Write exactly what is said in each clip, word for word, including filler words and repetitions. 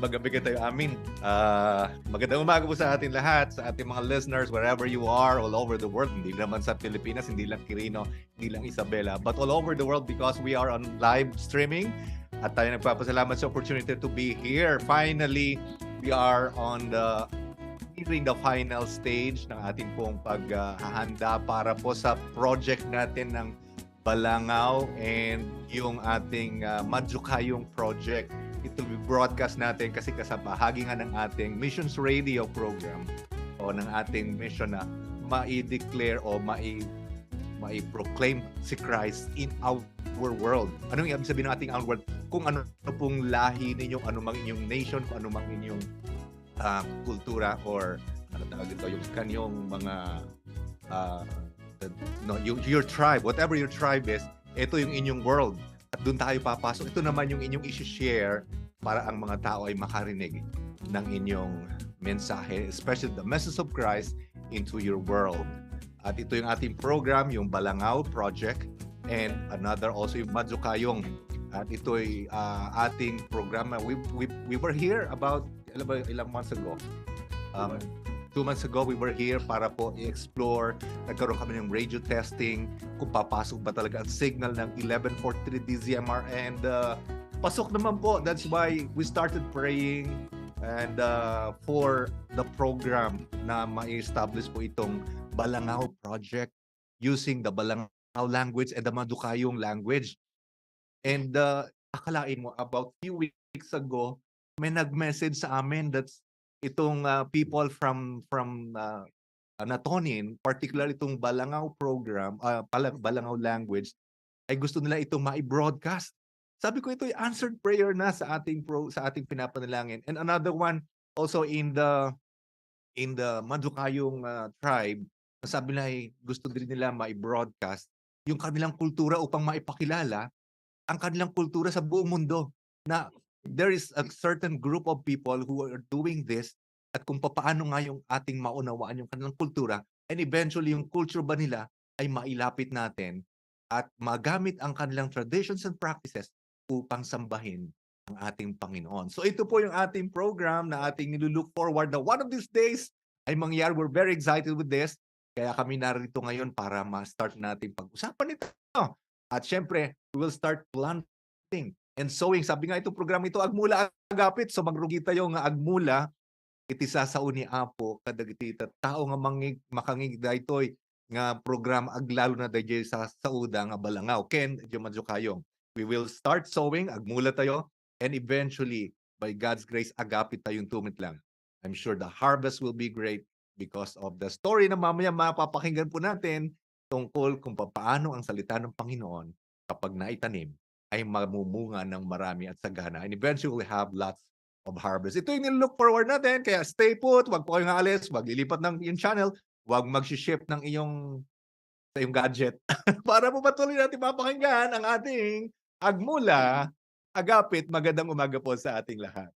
Magandang umaga tayo amin. Ah, magandang umaga po sa ating lahat, sa ating mga listeners, wherever you are, all over the world. Hindi naman sa Pilipinas, hindi lang Quirino, hindi lang Isabela, but all over the world because we are on live streaming. At tayo nagpapasalamat sa opportunity to be here. Finally, we are on the nearing the final stage ng ating pong paghahanda para po sa project natin ng Balangaw and yung ating ah, Madukayong project. It will be broadcast natin kasi kasabahagi nga ng ating Missions Radio program o ng ating mission na mai-declare o mai mai-proclaim si Christ in our world. Anong ibig sabihin ng ating our world? Kung ano pong lahi ninyo, ano mang inyong nation, kung ano mang inyong ah, kultura or ano tawag dito, yung kanyang mga ah, the- no, your, your tribe, whatever your tribe is, ito yung inyong world. At doon tayo papasok. Ito naman yung inyong isi-share para ang mga tao ay makarinig ng inyong mensahe, especially the message of Christ into your world. At ito yung ating program, yung Balangaw Project, and another also yung Madukayong. At ito'y ah, ating programa. We, we, we were here about ilan ba, ilang months ago. Um, two months ago, we were here para po i-explore. Nagkaroon kami ng radio testing kung papasok ba talaga ang signal ng eleven forty-three D Z M R and uh, pasok naman po. That's why we started praying and uh, for the program na ma-establish po itong Balangaw Project using the Balangaw language and the Madukayong language. And uh, akalain mo, about few weeks ago, may nag-message sa amin that itong uh, people from from uh, Natonin, particular itong Balangaw program, uh, Balangaw language, ay gusto nila itong mai-broadcast. Sabi ko, ito ay answered prayer na sa ating pro, sa ating pinapanalangin. And another one also in the in the Madukayong uh, tribe, sabi na ay gusto din nila mai-broadcast yung kanilang kultura upang maipakilala ang kanilang kultura sa buong mundo, na there is a certain group of people who are doing this, at kung papaano nga yung ating maunawaan yung kanilang kultura, and eventually yung culture ba nila ay mailapit natin at magamit ang kanilang traditions and practices upang sambahin ang ating Panginoon. So ito po yung ating program na ating nilulook forward na one of these days ay mangyari. We're very excited with this. Kaya kami narito ngayon para ma-start natin pag-usapan ito. At syempre, we will start planting and sowing. Sabi nga itong programa ito, agmula agapit. So magrugi tayo nga agmula iti sasao ni Apo kadagiti tattao nga mangig-, makangig daytoy nga programa, aglalo na dayjay sa sauda nga Balangaw ken Madukayong. We will start sowing, agmula tayo, and eventually, by God's grace, agapit tayong tumit lang. I'm sure the harvest will be great because of the story na mamaya mapapakinggan po natin tungkol kung papaano ang salita ng Panginoon kapag naitanim ay mamumunga ng marami at sagana. And eventually, we'll have lots of harvest. Ito yung nilook forward natin. Kaya stay put, wag po kayong aalis, wag lilipat ng yung channel, wag mag-shift ng iyong sa iyong gadget para po patuloy natin mapakinggan ang ating agmula, agapit. Magandang umaga po sa ating lahat.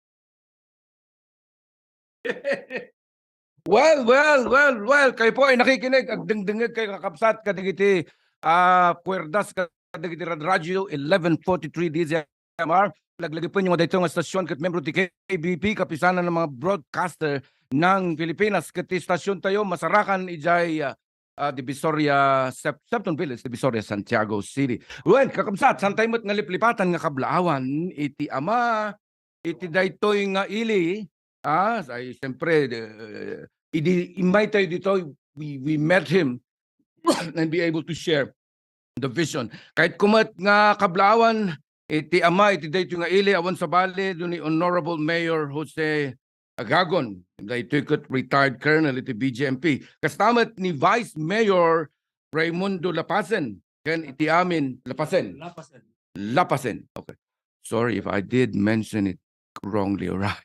Well, well, well, well. Kayo po ay nakikinig, agdengdengeg kayo kakabsat kadagiti ah, kwerdas kadagiti rad-, radio eleven forty-three D Z M R. Laglagipen nga daytoy nga stasyon ket membro ti K B P, Kapisanan ng mga Broadcaster ng Pilipinas. Ket ti stasyon tayo masarakan idiay ah, ah, Divisoria, Sep-, Septon Village, Divisoria, Santiago City. Wen, kakabsat, saan tayo met nga liplipatan nga kablaawan iti ama iti daytoy nga ili, ah, ay siyempre, eh, idi immay tayo ditoy, we, we met him and be able to share the vision. Kahit kumat nga kablaawan, iti ama, iti daytoy nga ili, awan sabali, duni Honorable Mayor Jose Agagon, daytoy ket retired colonel iti B J M P. Kastamet ni Vice Mayor Raymundo Lapasen, ken iti amin, Lapasen. Lapasen. Lapasen. Okay. Sorry if I did mention it wrongly, all right.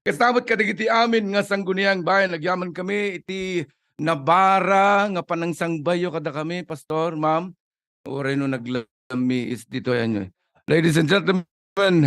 Kastamet kadagiti amin nga sangguniang bayan, nagyaman kami iti nabara nga panangsangbayo kada kami, Pastor, Ma'am. Uray no naglammi is dito yan yun. Ladies and gentlemen,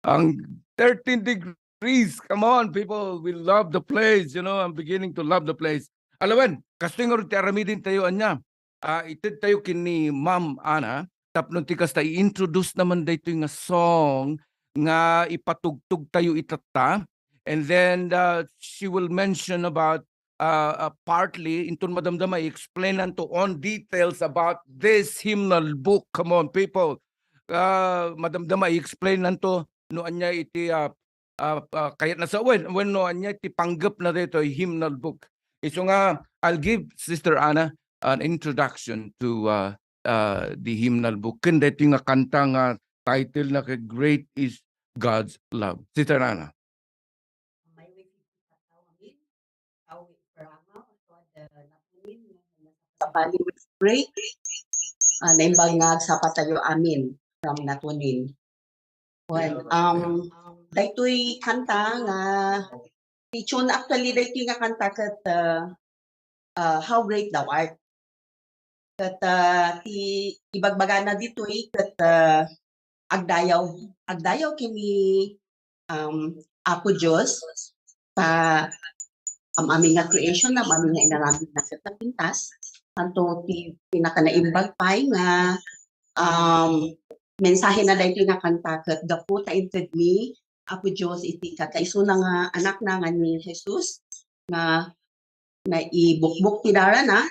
ang thirteen degrees, come on, people, we love the place, you know, I'm beginning to love the place. Alawen, kastoy nga ti aramiden tayo anya. Ah, ited tayo kini Ma'am Ana, tapno ti kasta i-introduce naman daytoy nga song nga ipatugtog tayo itatta. And then, uh, she will mention about, uh, uh, partly, inton madamdama, i-explain nanto on details about this hymnal book. Come on, people. Uh, madamdama, i-explain nanto no anya iti, uh, uh, uh, kayat na sa, when, when no anya iti panggep na dito, hymnal book. Isu nga, I'll give Sister Anna an introduction to, uh, uh, the hymnal book. Ken daytoy nga kanta nga title na kay Great is God's Love. Sister Anna. May wiki kita tao amin. Tao with Parama, or the Lapunin, nga nasa Kapali with Great. Ah, naimbag nga agsapa tayo amin from Natunin. Well, um, daytoy kanta nga, ti tune actually daytoy nga kanta ket, uh, uh, How Great Thou Art. Ket, ah, ti ibagbagana ditoy ket, ah, agdayaw, agdayaw ken ni, um, Apo Dios ta am-amin nga creation, am-amin nga inaramidna ket napintas. Tanto ti pinakanaimbag pay nga, um, mensahena daytoy nga kanta ket gapu ta inted ni Apo Dios iti kakaisuna nga Anakna nga ni Jesus nga naibukbok ti darana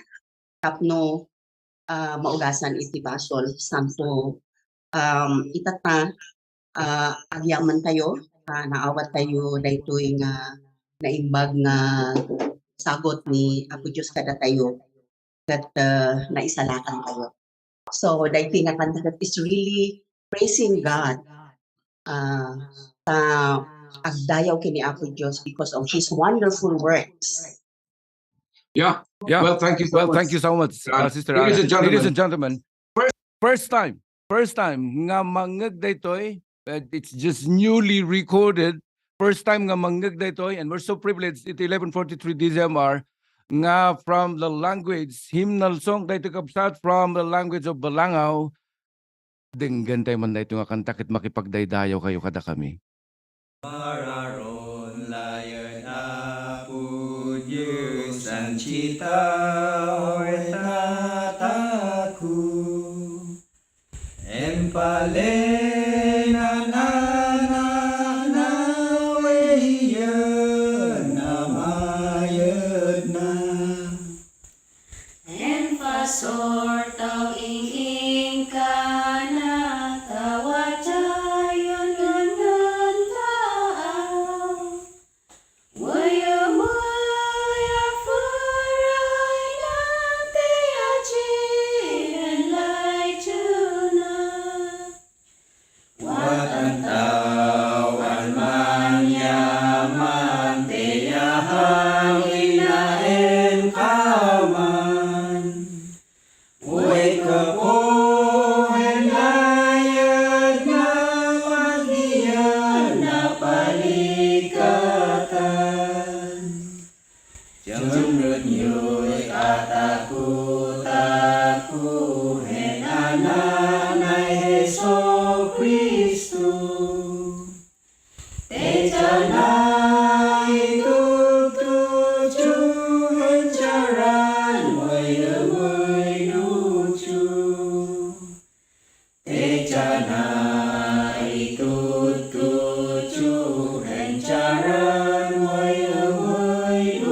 tapno, ah, maugasan iti basol. Santo, um, itatta, ah, agyamaentayo, ah, naawat tayo daytoy nga naimbag nga sagut ni Apo Dios kadatayo ket, ah, naisalakantayo. So, daytoy nga kanta ket is really praising God. Ah, ta agdayaw ken ni Apo Dios because of His wonderful works. Yeah. Yeah. Well, thank you so Well, much. thank you so much, uh, Uh, Sister ladies Anna. and gentlemen. Ladies and gentlemen, First first time, first time nga mangngeg daytoy, uh, it's just newly recorded. First time nga mangngeg daytoy, and we're so privileged iti eleven forty-three D Z M R nga from the language, hymnal song daytoy kabsat from the language of Balangaw. Denggen tayo man daytoy nga kanta ket makipagdaydayaw kayo kadakami. Mararon laeng Apo Dios, ansita, oy Tatako. Empalenan a nanaweyen a mayedna. Enpasortaw ing-ingkana, tawatayon ngan taaw. Way umay a purayna ti aji enlightena. Watan tao a maniaman ti ahangin a enkaman. Way kapohen layad na magiyan a palikatan. Jemmetnyoy a tako-tako hen Anak na Jesu-Cristo. Ti tianna itudtudyo hen tiaran way umuyduyo. Ti tianna itudtudyo hen tiaran way umuyduyo.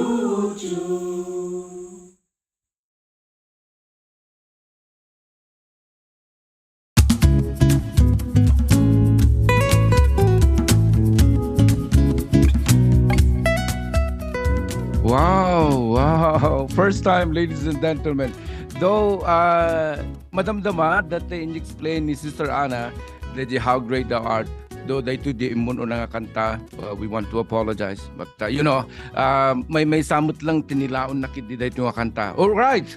Wow, wow. First time, ladies and gentlemen. Though, uh, madamdama that they explain ni Sister Anna, that the How Great Thou Art, though daytoy di immun-una nga kanta, uh, we want to apologize. But, uh, you know, uh, may, may samot lang tinilaon na kidi daytoy nga kanta. All right.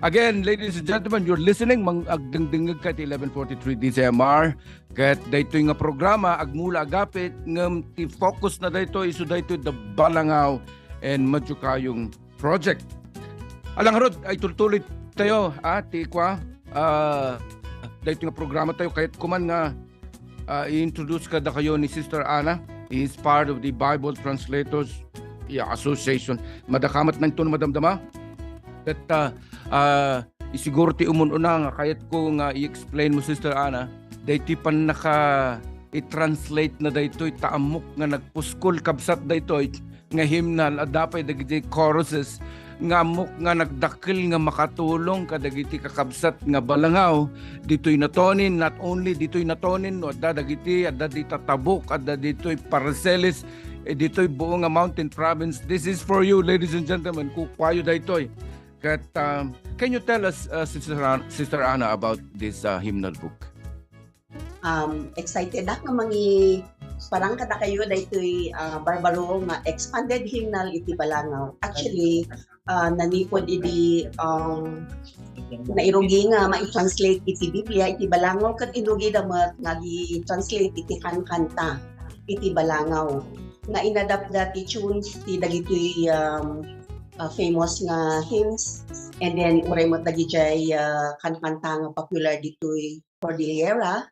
Again, ladies and gentlemen, you're listening, mang-, agdengdengngeg ka ti eleven forty-three D Z M R. Ket daytoy nga programa, agmula agapit, ngem ti focus na daytoy, isu daytoy the Balangaw and Madiokayong Project. Alangarud, ay tultuloy tayo, ah, ti kwa, ah, daytoy nga programa tayo, kayat kuman nga ah, i-introduce kadakayo ni Sister Anna. He is part of the Bible Translators, yeah, Association. Madakamat na ito madamdama. Ket, ah, ah, isiguro ti umun-una nga kayat ko nga i-explain mo, Sister Anna, daytoy pannaka-, i-translate na daytoy, ta ammok nga nagpuskol kabsat daytoy nga hymnal. Adda pay dagiti choruses nga ammok nga nagdakkel nga makatulong kadagiti kakabsat nga Balangaw ditoy Natonin. Not only ditoy Natonin, no, adda dagiti, adda di Tatabok, adda ditoy Paracelis, eh, ditoy buo nga mountain province. This is for you, ladies and gentlemen. Kukuayo daytoy. Kat, um, can you tell us, uh, Sister An-, Sister Anna, about this, uh, hymnal book? Um, excited ak nga mangiparang kadakayo daytoy, ah, barbaro nga expanded hymnal iti Balangaw. Actually, ah, nanipod idi, um, nairugi nga mai-translate iti Biblia iti Balangaw, ket inrugida met nga agi-translate iti kankanta iti Balangaw. Nga inadapt da ti tunes ti dagitoy, um, ah, famous nga hymns, and then uray met dagidiay, ah, kankanta nga popular ditoy Cordillera,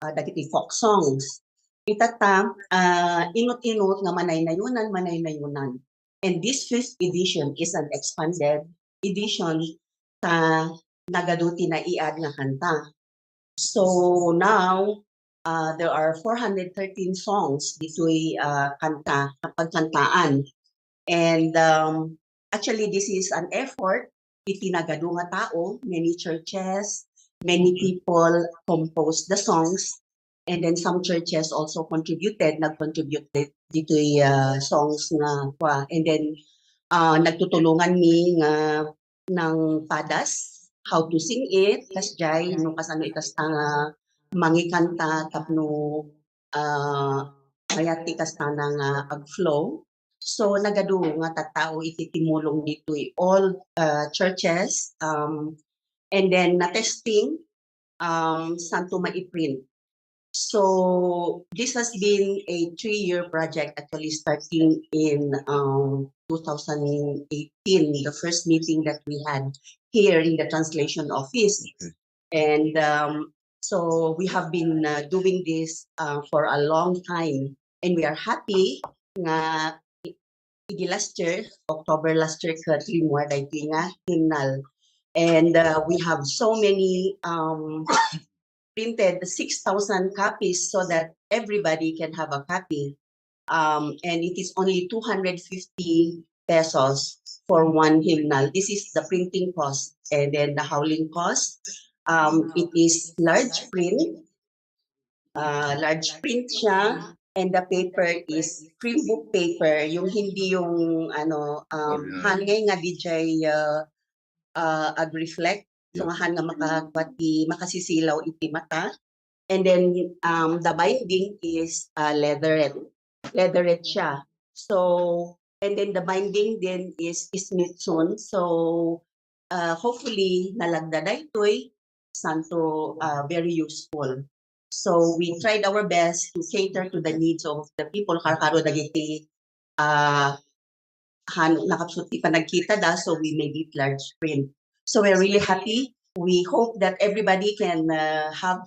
ah, dagiti folk songs. Itatta, ah, inut-inut nga manaynayonan, manaynayonan. And this fifth edition is an expanded edition ta nagadu ti naiad nga kanta. So now, ah, there are four hundred thirteen songs ditoy, ah, kanta, pagkantaan. And, um, actually, this is an effort iti nagadu nga tao, many churches, many people composed the songs, and then some churches also contributed, nag-contribute di-, ditoy, ah, songs nga kua. And then, ah, nagtutulungan mi nga nang padas, how to sing it, kasjay, no kasano ikasta nga mangikanta tapno, ah, mayat ti kastana nga ag-flow. So, nagadu nga tattao iti tumulong ditoy all, ah, churches, um, and then na-testing, um, santo maiprint. So, this has been a three-year project, actually, starting in, um, two thousand eighteen, the first meeting that we had here in the translation office. Okay. And, um, so we have been, uh, doing this, uh, for a long time, and we are happy nga idi last year, October last year, ket rimmuar daytoy nga hymnal. And, uh, we have so many, um, printed, six thousand copies, so that everybody can have a copy. Um, and it is only two hundred fifty pesos for one hymnal. This is the printing cost. And then the hauling cost, um, it is large print. Ah, large print siya, and the paper is cream book paper, yung hindi yung ano, um, Original. Hangay nga didiay, ah, ah, ag-reflect. So, Yeah. Nga han nga makakuha ti, makasisilaw iti mata. And then, um, the binding is, ah, leatherette. Leatherette siya. So, and then the binding then is, is Smithson. So, uh, hopefully, nalagda daytoy, santo, uh, very useful. So, we tried our best to cater to the needs of the people. Karkaro dagiti, uh, han-, nakapsut ti panagkita da, so we made it large print. So, we're really happy. We hope that everybody can, uh, have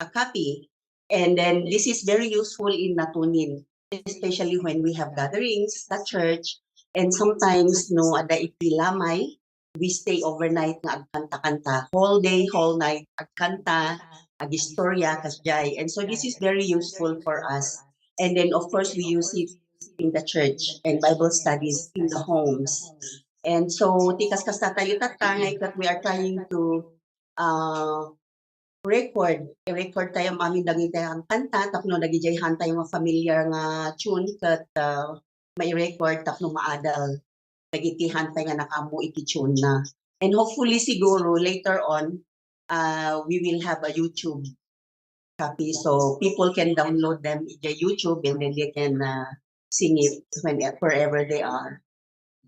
a copy. And then this is very useful in Natonin, especially when we have gatherings sa church. And sometimes, no, adda iti lamay, we stay overnight nga agkanta-kanta. Whole day, whole night, agkanta, agistorya, kasjay. And so this is very useful for us. And then, of course, we use it in the church and Bible studies in the homes. And so, ti kaskasdatayo tatta, nga ket we are trying to, uh, record. I-record tayo amin dagiti kanta tapno dagidiay han tayo nga familiar nga tune ket, uh, mai-record tapno maadal dagiti han tayo nga nakaammo iti tune na. And hopefully siguro later on, uh, we will have a YouTube copy so people can download them in the YouTube and then they can, uh, sing it when, wherever they are.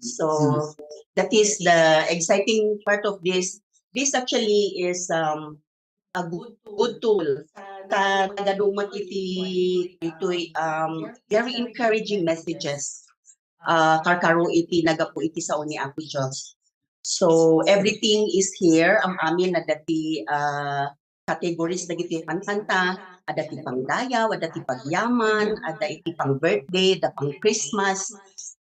So, mm, that is the exciting part of this. This actually is, um, a good, good tool. Ta nagadu met iti, itoy, um, very encouraging messages, uh, karkaro iti nagapu iti sao ni Apo Dios. So, everything is here. Am-amin adda ti, uh, categories dagiti kankanta, adda ti pangdayaw, adda ti pagyaman, adda iti pang-birthday, adda pang-Christmas.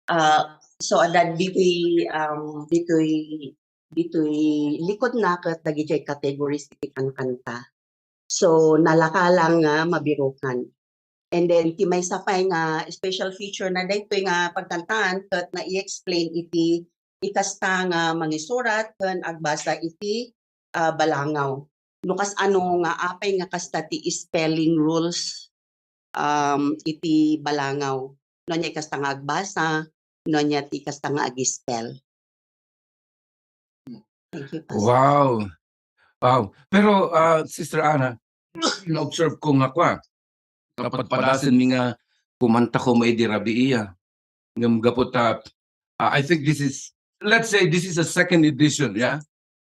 Ah, so, adda ditoy, um, ditoy, ditoy likod na ket dagidiay categories iti kankanta. So, nalaka lang nga mabirukan. And then, ti maysa pay nga special feature na daytoy nga pagkantaan, ket na-i-explain iti ikasta nga mangisurat ken agbasa iti, ah, balangaw. No kas-, ano nga apay nga kasta ti spelling rules, um, iti balangaw? No ania ikasta nga agbasa, no ania ti ikasta nga ag-spell? Thank you, Pastor. Wow. Wow. Pero, ah, Sister Ana, na-observe ko nga kwa, kapadpadasenmi nga kumanta koma idi rabii, ah. Ngem gapu ta, ah, I think this is, let's say this is a second edition, yeah?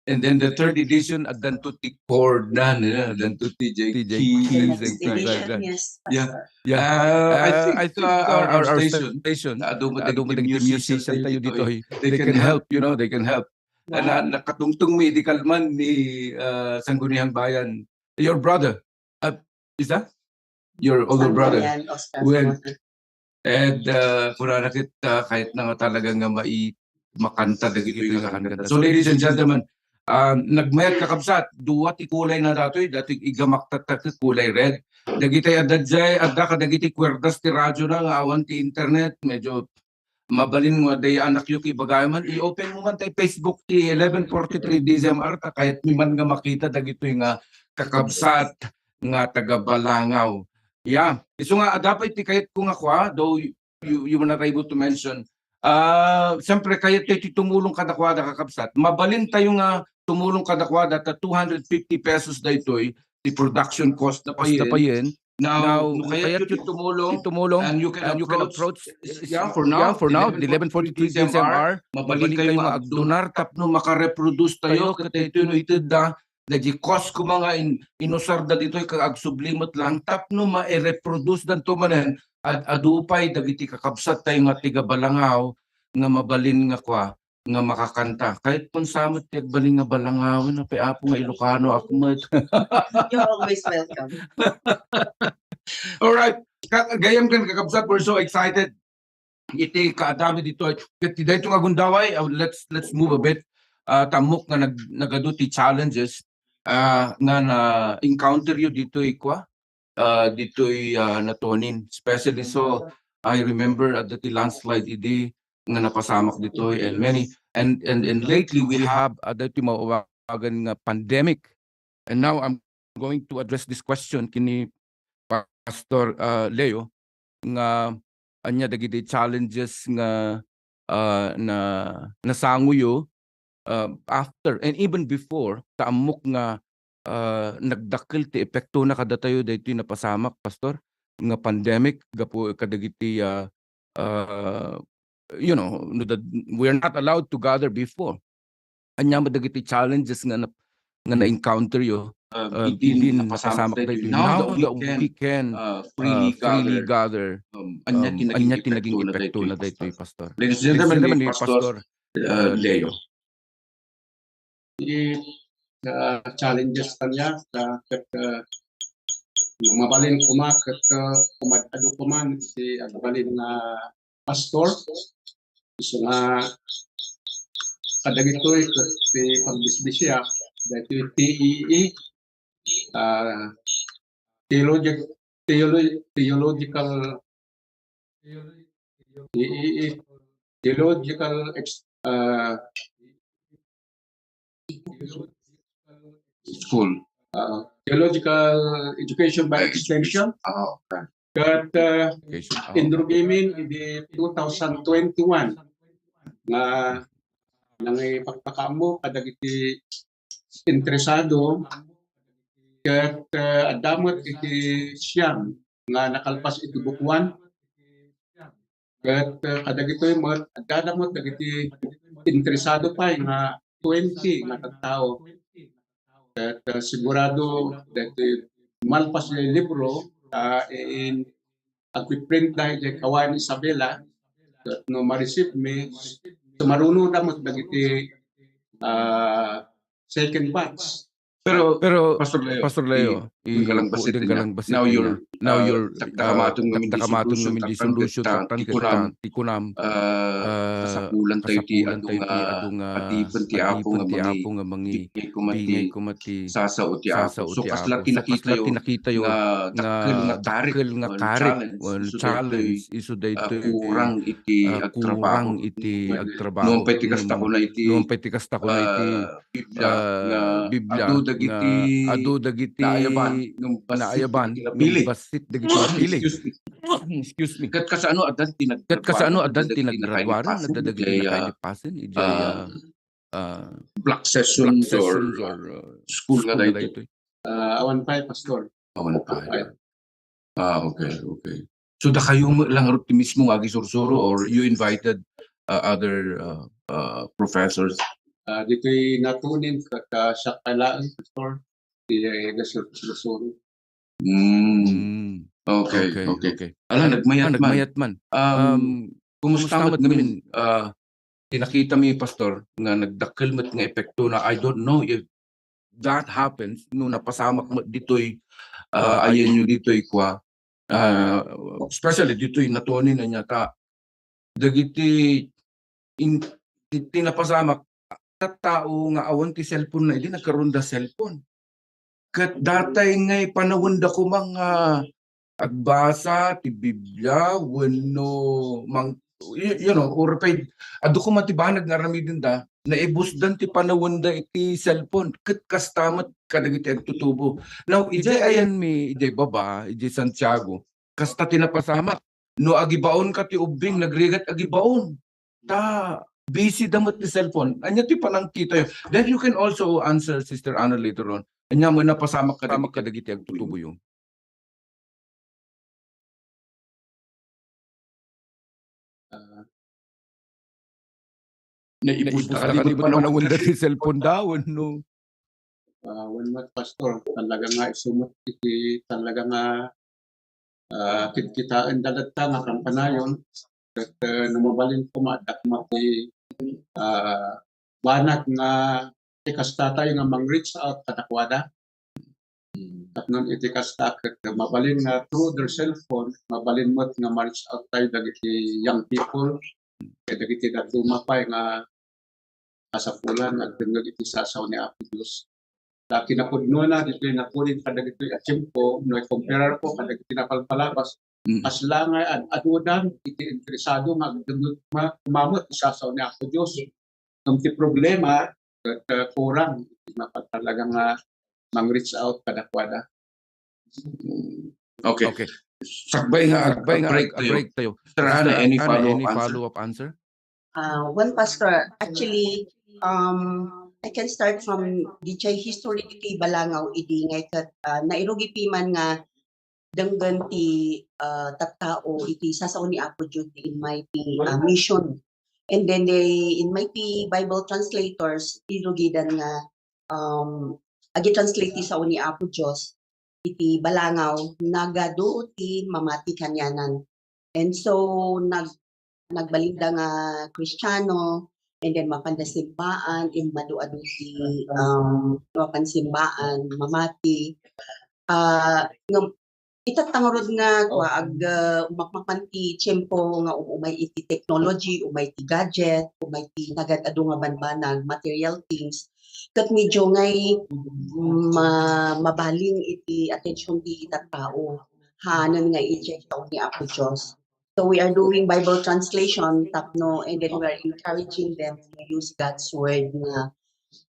And then the third edition, addanto ti chord na, yeah, addanto ti J T J keys and things like that. Yes, yeah. Pastor. Yeah. Uh, I think, I think our, our station, adu mo dagiti musician tayo dito, eh. They can help, you know, they can help. Wow. Na, nakatungtong mi, di kalman ni, uh, Sangguniang Bayan. Your brother, uh, is that? Your older brother. Sangguniang Oscar Well, Zamora. And, uh, kunana ket, uh, kahit na nga talaga nga mai-, makanta dagitoy nga kanta. So, ladies and gentlemen, um, nagmayat kakabsat, dua ti kulay na datoy, datoy igamaktatta ket kulay red. Dagitay adda jay, adda kadagiti kwerdas ti radyo na nga awan ti internet, medyo mabalin nga adda anakyo ki bagay man, i-open mo man tay Facebook ti eleven forty-three D Z M R, ta kayatmi man nga makita dagitoy nga kakabsat nga taga Balangaw. Yeah. Isu nga, adda pay ti kayatko nga kua, though you, you were not able to mention. Ah, siyempre, kayat tayo ti tumulong kadakwada, kakabsat. Mabalin tayo nga tumulong kadakwada, ta two hundred fifty pesos daytoy, ti production cost na payen. Now, no kayat yo ti tumulong, and you can approach, yeah, for now, the eleven forty-three D Z M R, mabalin kayo nga agdonar tapno makareproduce tayo, ket daytoy no itedda, dagiti cost koma nga in-, inusarda ditoy ket agsubli met lang tapno ma-reproduce danto manen, ad-, adu pay dagiti kakabsat tayo nga taga Balangaw nga mabalin nga kua, nga makakanta. Kayatko sa met ti agbalin nga Balangaw, apay Apo nga Ilocano ak met. You're always welcome. All right. Ka-, gayyem ken kakabsat, we're so excited iti kaadami ditoy. Ket ti daytoy nga gundaway, uh, let's, let's move a bit. Uh, ta ammok nga nag-, nagadu ti challenges, uh, nga na-encounter yo ditoy kua, uh, ditoy, uh, Natonin. Especially so, I remember adda ti landslide idi nga napasamak ditoy and many, and, and, and lately we have, uh, daytoy maawagan nga pandemic. And now I'm going to address this question kini Pastor, uh, Leo, nga ania dagiti challenges nga, uh, na, nasangoyo, uh, after and even before, ta ammok nga, uh, nagdakkel ti epektona kadatayo daytoy napasamak, Pastor, nga pandemic gapu kadagiti, uh, uh, you know, no, that we are not allowed to gather before. Ania met dagiti challenges nga na-, nga na-encounter yo, uh, idi napasamak daytoy? Now that we can, uh, freely gather, um, ania ti naging epektona daytoy, Pastor? Ladies and gentlemen, ni Pastor, uh, Leo. Ti, ah, challenges kaniak, ah, ket, ah, no mabalin koma ket, ah, kumad-adu koma iti agbalin nga pastor. Isu nga kadagitoy ket ti pagbisbisiak daytoy T E E, ah, theologic-, theolo-, theological, T E E, theological ex-, ah, school. Ah, theological education by extension. Ah, okay. Ket, ah, education, ah, indrugimin idi two thousand twenty-one nga nangipakpakaammo kadagiti interesado, ket, ah, adda met iti siam nga nakalpas iti bukuan. Ket, ah, kadagitoy met, addada met dagiti interesado pay nga twenty nga tattao. Ket, ah, sigurado dagiti malpas nga libro, ah, in, agpiprintda idiay Kawayan Isabela, ket no ma-receive mi, sumarunoda met dagiti, ah, second batch. Pero, pero, Pastor Leo, Pastor Leo, Denggalang basit niya. Now you're, now you're, dakdakamaton ngamin di solution, taktan ket ti kunam, ah, kasapulan tayo ti adu nga adipen ti Apo nga mangi-, bingay koma ti sasao ti Apo. So, kasla ti nakitayo nga dakkel nga karik, well, challenge isu daytoy, ah, kurang iti agtrabaho. Nuan pay ti kasta kuna iti, nuan pay ti kasta kuna iti, ah, Biblia, ah, nga Biblia adu dagiti, nga adu dagiti naayaban, ngem bassit, naayaban, dagiti napili. Ngem bassit dagiti napili. Excuse me. Excuse me. Ket kasano addan ti naggraduaren, adda dagiti nakailipasen, idiay, ah, ah, block sessions or, ah, school nga daytoy? Ah, awan pay, Pastor. Awan pay. Ah, okay, okay. So, dakayo met lang ngarud ti mismo nga agisursuro, or you invited, uh, other, uh, uh, professors? Ah, ditoy natunin ket, ah, siak pay laeng, Pastor, ti, eh, agisursuro. Mm. Mm. Okay, okay, okay. Ala, nagmayat man. Um, kumusta met ngamin, ah, ti nakitami, Pastor, nga nagdakkel met nga epektona? I don't know if that happens, no napasamak met ditoy, ah, ayanyo ditoy kua, ah, especially ditoy natunin ania ta dagiti in-, ti, ti napasamak, tattao nga awan ti cellphone na idi nagkaroon da cellphone. Ket datay ngay panawenda koma nga agbasa ti Biblia wenno mang-, you, you know, or pay, adu koma ti banag nga aramidenda, naibusdan ti panawenda iti cellphone, ket kasta met kadagiti agtutubo. Now, idiay ayanmi, idiay baba, idiay Santiago, kasta ti napasamak. No agibaonka ti ubbing, nagrigat agibaon. Ta busy da met ti cellphone. Ania ti panangkitayo? Then you can also answer, Sister Anna, later on. Ania met napasamak kadagiti, kadagiti agtutuboyo? Ah, naibusda ka di met panawenda ti cellphone da wenno? Ah, wen met, Pastor, talaga nga isu met iti talaga nga, ah, kitkitaen da latta nga kampanayon. Ket, eh, no mabalin koma, adda koma ti, ah, banag nga ti kasta tayo nga mang-reach out kadakuada. Tapno iti kasta ket mabalin nga through their cellphone, mabalin met nga ma-reach out tayo dagiti young people, ket dagiti dadduma pay nga kasapulan nga agdengngeg iti sasao ni Apo Dios. Ta kinapudnona ditoy nakunin kadagitoy a tiempo, no i-compare ko kadagiti napalpalabas, mm, kasla nga ad-, adudan iti interesado nga agdengngeg ma-, umamot ti sasao ni Apo Dios. Ngem ti problema, ket, uh, kurang iti mapatalaga nga mang-reach out kadakuada. Okay. Okay. Sakbay nga, sakbay nga break tayo. Break tayo. Sister Anna, any follow-up answer? Ah, well, Pastor, actually, um, I can start from di jay history ditoy Balangaw idi ngay ket, ah, nairugi piman nga denggen ti, ah, tattao iti sasao ni Apo Dios ti immay ti, ah, mission. And then they, immay ti Bible translators, irugidan nga, um, agi-translate ti sao ni Apo Dios iti Balangaw, nagadu ti mamati kanianan. And so, nag-, nagbalinda nga Kristiano, and then mapanda simbaan, immadu-adu ti, um, mapan simbaan, mamati. Ah, ngem, itatta ngarud nga, kua, ag-, ah, umakmakman ti tiempo nga um-, umay iti technology, umay ti gadget, umay ti nagad-adu nga banbanag, material things. Ket medyo ngay, mm, ma-, mabalin iti attention ti tattao. Hanen nga idiay sao ni Apo Dios. So we are doing Bible translation tapno, and then we are encouraging them to use God's word nga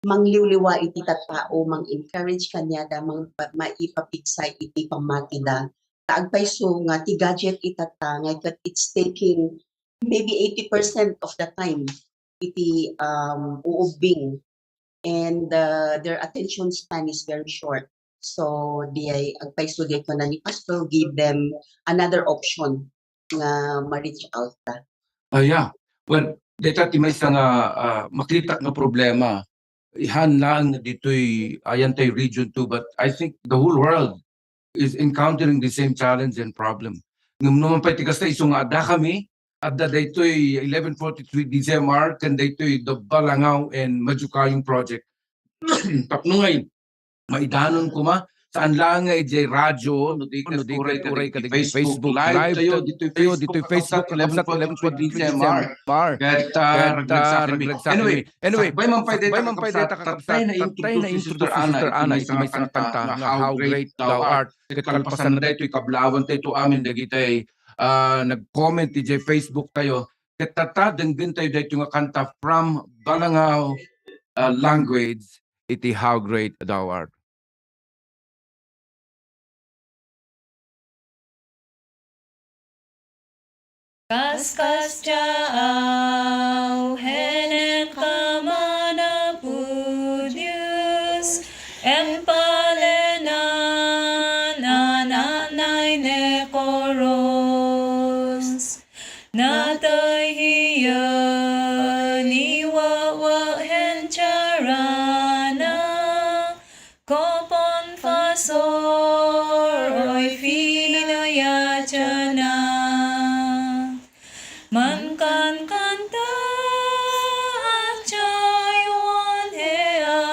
mangliwliwa iti tattao, mang-encourage kaniada, mang-, maipapigsay iti pammatida. Ta agpayso nga ti gadget itatta, nga ket it's taking maybe eighty percent of the time iti, um, uubbing. And, uh, their attention span is very short. So, diay, agpayso diay kuna ni Pastor, give them another option nga ma-reach out ta. Ah, yeah. Well, dayta ti maysa nga, ah, makitak nga problema. Ihan laeng ditoy, ayan tay region two, but I think the whole world is encountering the same challenge and problem. Ngem no man pay ti kasta, isu nga adda kami, adda daytoy eleven forty-three D Z M R, ken daytoy the Balangaw and Majukayong project. Tapno ngay, maidanon koma Saan lang nga idiay radyo, no, di ket uray kadagiti Facebook Live tayo, ditoy Facebook, kakabsat, eleven forty-three D Z M R. Ket, ah, ragragsakanmi. Anyway, sakbay man pay dayta, kakabsat, tatay na introduce ni Sister Ana iti maysa nga kanta nga How Great Thou Art. Ket kalpasan na daytoy, kablaawan tayo amin dagiti, ah, nag-comment idiay Facebook tayo. Ket tatta, denggen tayo daytoy nga kanta from Balangao, ah, language, iti How Great Thou Art. Kaskasdiaaw, henenkam a napudies, impalenan a nanay ne koros. Natay hiya, niwawak hen tiarana, Kopon pasor, oy, finayatiana. Mankankanta, atiayon hea.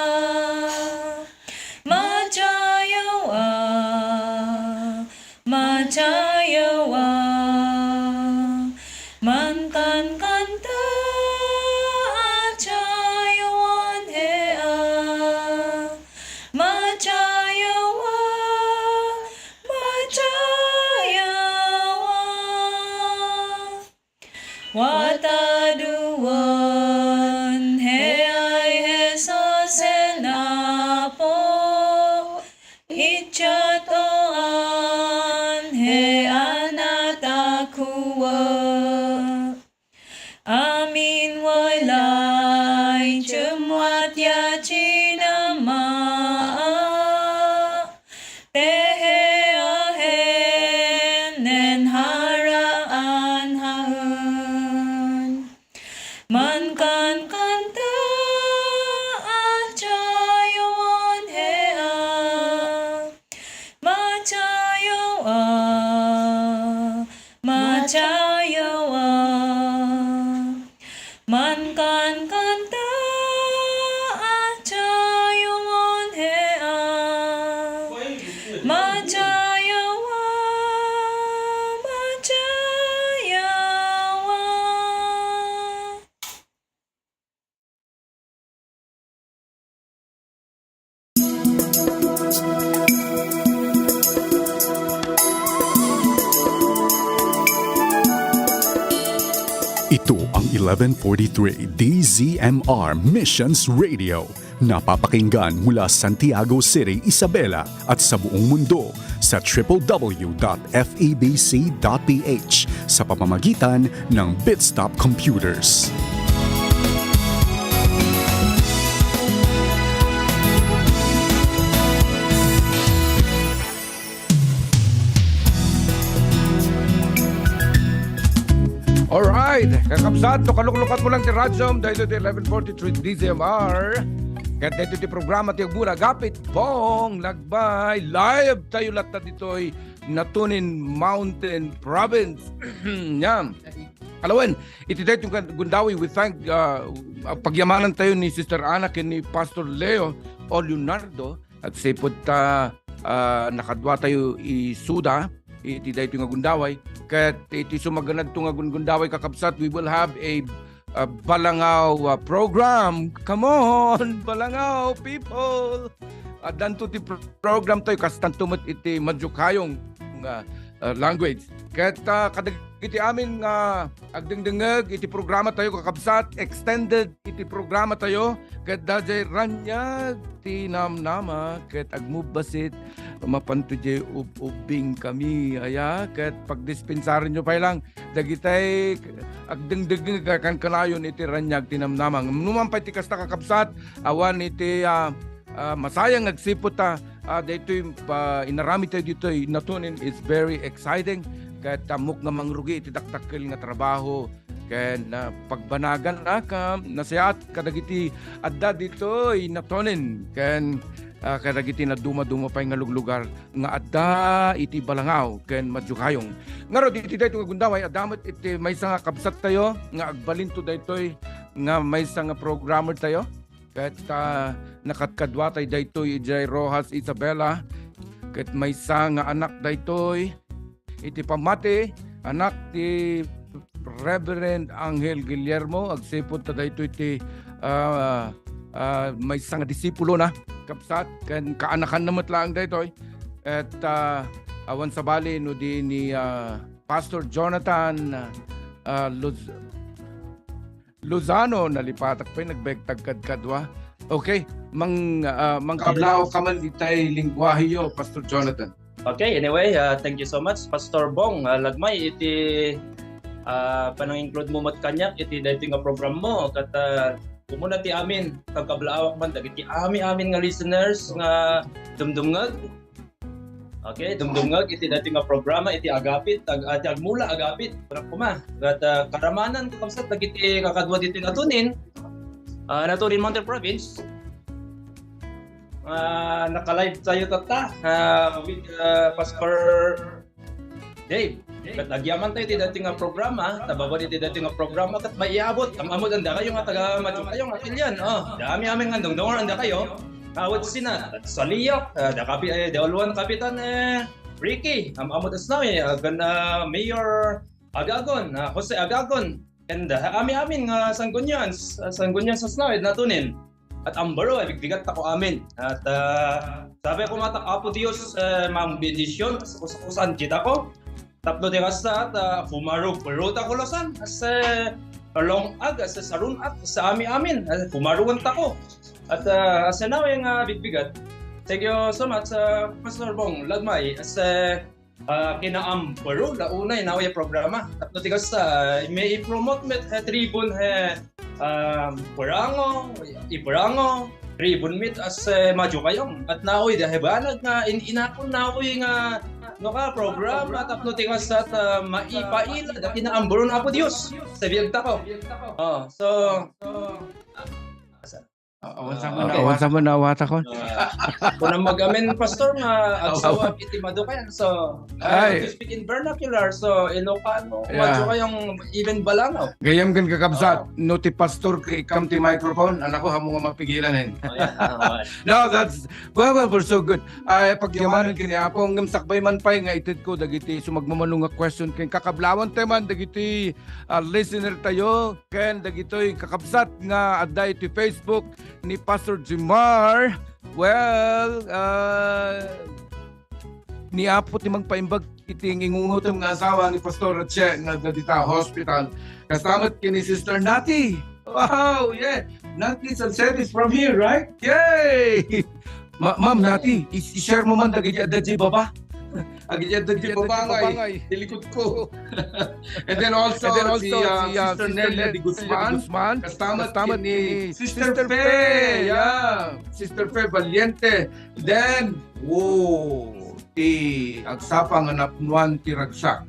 Matiayo a, matiayo a. Mankankanta, atiayon hea. Matiayo a, matiayo a. Wata duan, he ay Jesus en Apo, itiatoan, he a natakuak. Amin walay, tummuat ya tinamaa, tehe a hen nen haraan haen. Mankankanta, atiayon hea. Matiayo a, matiayo a. Mankankanta, atiayon hea. Matiayo a, matiayo a. Ito ang eleven forty-three D Z M R Missions Radio. Napapakinggan mula Santiago City, Isabela at sa buong mundo sa triple W dot F E B C dot P H sa pamamagitan ng Bitstop Computers. Alright, kakabsat, no kaluklukat mo lang ti radyo, dahil iti eleven forty-three D Z M R. Ket daytoy ti programa ti Agmura, Agapit Bong Lagbay. Live tayo latta ditoy Natonin Mountain Province. Yan. Alawen, iti daytoy nga gundaway, we thank, uh, pagyamanan tayo ni Sister Ana ken ni Pastor Leo o Leonardo. Agsipud ta, ah, nakadua tayo isuda iti daytoy nga gundaway. Ket iti sumaganadto nga gun-, gundaway, kakabsat, we will have a, ah, Balangao, ah, program. Come on, Balangao people! Addanto ti pro-, program tayo, kastanto met iti Madiokayong nga, ah, language. Ket, ah, kadagiti amin nga agdengdengngeg iti programa tayo, kakabsat, extended iti programa tayo, ket daydiay raniag ti namnama, ket agmubbasit, mapanto diay ub-, ubbing kami, aya, ket pagdispensarenyo pay lang dagitay agdengdengngeg a kankanayon iti raniag ti namnama. Ngem numan pay ti kasta, kakabsat, awan iti, ah, ah, masayang agsipud ta, ah, daytoy pa-, inaramid tayo ditoy Natonin is very exciting. Ket ammok nga mangrugi iti dakdakkel nga trabaho ken, ah, pagbanagan a ka-, nasayaat kadagiti adda ditoy Natonin ken, ah, kadagiti nadumaduma pay nga luglugar nga adda iti Balangao ken Madiokayong. Ngarud, iti daytoy nga gundaway, adda met iti maysa nga kabsat tayo nga agbalinto daytoy nga maysa nga programmer tayo. Ket, ah, nakadkaduatay daytoy idiay Roxas, Isabela. ket maysa nga anak daytoy iti pammati, anak ti Reverend Angel Guillermo, agsipud ta daytoy ti, ah, ah, maysa nga disipulona, kabsat, ken kaanakanna met laeng daytoy. Et, ah, awan sabali no di ni, ah, Pastor Jonathan, ah, Luz-, Lozano, nalipatak pay, nagbaegtak kadkadua. Okay, mang-, ah, mangkablaaw ka man itay lengguaheyo, Pastor Jonathan. Okay, anyway, ah, thank you so much, Pastor Bong, ah, Lagmay, iti, ah, panang-include mo met kaniak iti daytoy nga program mo. Ket, ah, umuna ti amin, pagkablaawak man dagiti ami-amin nga listeners nga dumdumngeg. Okay, dumdumngeg iti daytoy nga programa, iti Agapit, ag-, iti Agmula Agapit, kunak koma. Ket, ah, karamanan, kakabsat, dagiti kakadua ditoy natunin, ah, natunin Mountain Province. Ah, naka-live tayo tatta, ah, with, ah, Pastor Dave. Ket agyaman tayo ti daytoy nga programa, ta babaen iti daytoy nga programa, ket maiabot, am-ammodan dakayo nga taga Madiocayon, nga kilian. Oh, dami amin nga dungdungan dakayo. Awit sina, Saliak, ah, da Kapi-, eh, da Uluan Kapitan, eh, Ricky, am-ammo ta sna, eh, agan, ah, Mayor Agagon, ah, Jose Agagon, and, ah, ami-amin nga Sanggunians, ah, Sanggunians sa Snawid natunin. At ambaro, ay bigbigat tako amin. At, ah, sabi ko, matak Apo Dios, eh, mambendisyon, sa kusakusan kita ko. Tapno ti kasta, at, ah, pumaro, paro ta kulasan, as, eh, long ag, as, sarun-at, sa ami-amin, as, pumaruan tako. At, ah, as, now, yung, ah, bigbigat. Thank you so much, ah, Pastor Bong Lagmay, as, eh, ah, kinaam, pero launay na uya programa. Tapno ti kasta, ah, may i-promote met, eh, tribun, eh, ah, Purango, Ipurango, tribun met as, eh, Madiocayon. At naoy, da hebanag nga in-inakon naoy nga, no ka, programa, tapno ti kasta, ah, maipaila, da kinaamburon Apo Dios. Sa biag tako. Oh, so, Awan sa Ah, man okay. Awan sa man awat ako. Ah, kunam mag-amin, Pastor, nga agsawag iti Madiocayon. So, I Ay. have to speak in vernacular. So, Ilocano, Yeah. Madiocayon, even Balangaw. Gayam ken kakabsat, Oo. no ti pastor, ikam ti microphone, anak ko, hamo nga mapigilan, eh. Oh, yeah. Oo, okay. No, that's, well, well, we're so good. Ay, pagyamanan kini Apo, ngem sakbay man pay nga ited ko dagiti sumagmamano nga question ken kakablawan tayo man dagiti, ah, listener tayo, ken dagitoy kakabsat nga adda iti Facebook ni Pastor Jimar. Well, ah, ni Apo ti mangpaimbag iti ingungutom nga asawa ni Pastor Che nga adda dita hospital. Kasta met ken ni Sister Nati. Wow, yeah. Nati Salcedo is from here, right? Yay! Ma-, Ma'am Nati, i-, i-share mo man dagiti adda diay baba. Agidi adda diay baba ngay, ti likod ko. And then also, And then also si, uh, si, uh, Sister Sister Nelia de Nelia de Guzman, Guzman, kasta met kasta met ni ni Sister Sister Fe, Fe, yeah. yeah. Sister Fe Valiente. Then, oh, ti agsapa nga napnuan ti ragsak.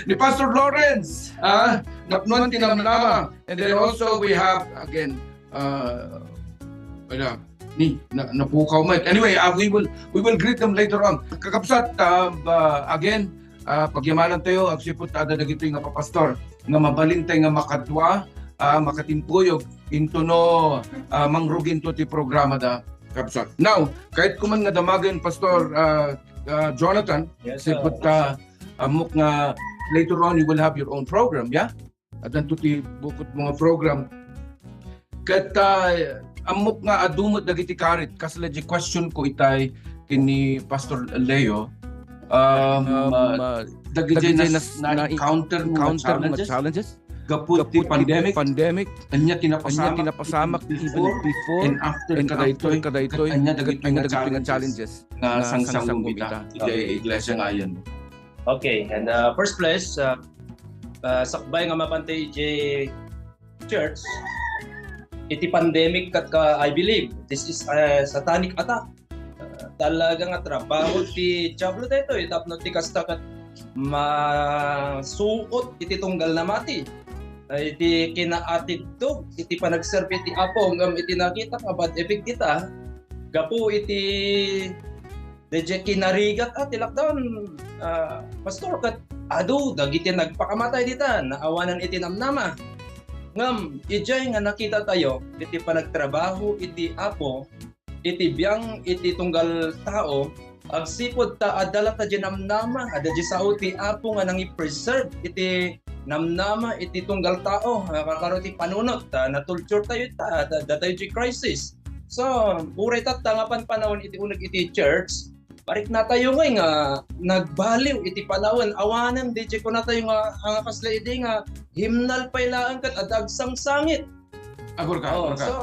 Ni Pastor Lawrence, ah, napnuan ti namnama. And then also we have, again, uh, wala, ni, na, napukaw met. Anyway, uh, we will, we will greet them later on. Kakabsat, uh, uh, again, uh, pagyamanan tayo, agsipud ta adda dagitoy nga papastor nga mabalin tayo nga makadua, uh, makatimpuyog into no, uh, mangrugin to ti programa da, kabsat. Now, kayatko man nga damagen, Pastor, uh, uh, Jonathan, Yes, sir. sipud ta, ammok nga later on you will have your own program, yeah? Addanto ti bukod mo nga program. Ket, ah, ammok nga adu met dagiti karit, kasla di question ko itay ken ni Pastor Leo. Um, Um, ah, ah, dagiti dagiti nas-, nas-, na-encounter mo nga encounter mo nga challenges? challenges? Gapu ti Gapu ti pandemic? pandemic? Ania ti Ania napasamak ti napasamak even even before before and after and after kadaytoy? kadaytoy? Ket ania dagiti Ania nga dagiti nga challenges challenges nga nga sangsangbong sangsangbong ita? ita? Iti iglesia nga ayan. Okay, and, uh, first place, uh, uh, sakbay nga mapantay iti church, iti pandemic ket ka, I believe, this is a satanic attack. Uh, talaga nga trabaho ti Diablo daytoy, tapno ti kasta ket masuot iti tunggal na mati. Ay, iti kinaatidtog, iti panagserbi ti Apo, ngem iti nakita nga bad effect ita, gapu iti Daydiay kinarigat, ah, ti lockdown, ah, Pastor, ket adu dagiti nagpakamatay dita, naawanan iti namnama. Ngem idiay nga nakita tayo iti panagtrabaho iti Apo, iti biang iti tunggal tao, agsipud ta adda latta diay namnama, adda diay sao ti Apo nga nangi-preserve iti namnama iti tunggal tao, ah, kakaro ti panunot, ta natulturetayo ta, ta, datayo diay crisis. So, uray tatta nga panpanawen iti uneg iti church, mariknatayo ngay nga nagbaliw iti panawen. Awanen, diay kunatayo nga, nga kasla idi nga himnal pay laeng ket adda agsangsangit. Agurka, Oh, agurka. so,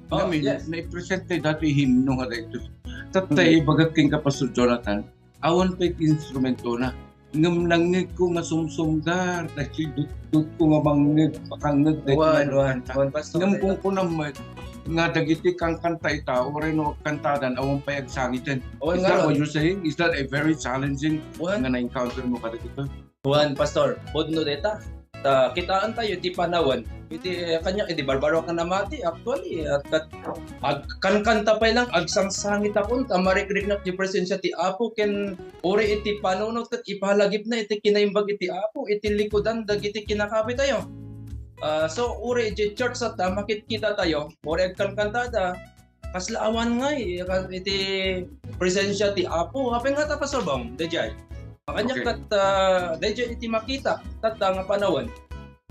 oh, Ngamin, yes. naipresent tayo dati himno nga daytoy. Tatta, Hmm. ibagak kenka, Pastor Jonathan, awan pay ti instrumentona. Ngem nangngegko nga sumsumgar, dagiti dutdotko nga mangngeg, makangngeg daytoy Wan, nga wan, kanta. wan, Pastor, Ngem kaya. kung kunam met nga dagiti kankanta ita, uray no agkantadan, awan pay agsangiten. Wan Is nga that ron. what you're saying? Is that a very challenging Wan. nga na-encounter mo kadagito? Wan, Pastor, pudno deta. Ta, kitaan tayo ti panawen. Iti, eh, kanya, iti barbaro ka namati, actually, at, at, ag-, kankanta pay lang, agsangsangit akon, ta marikriknak ti presensya ti Apo, ken uri iti panunot, ket ipalagipna iti kinaimbag iti Apo, iti likudan, dagiti kinakapitayo. Ah, so, uri iti church ta, makitkita tayo, uri agkankantada, kasla awan ngay, ka-, iti presensya ti Apo. Apay nga ta, Pastor Bong, dayjay. Makanya Okay. kat, ah, dayjay iti makita, tatta nga panawen.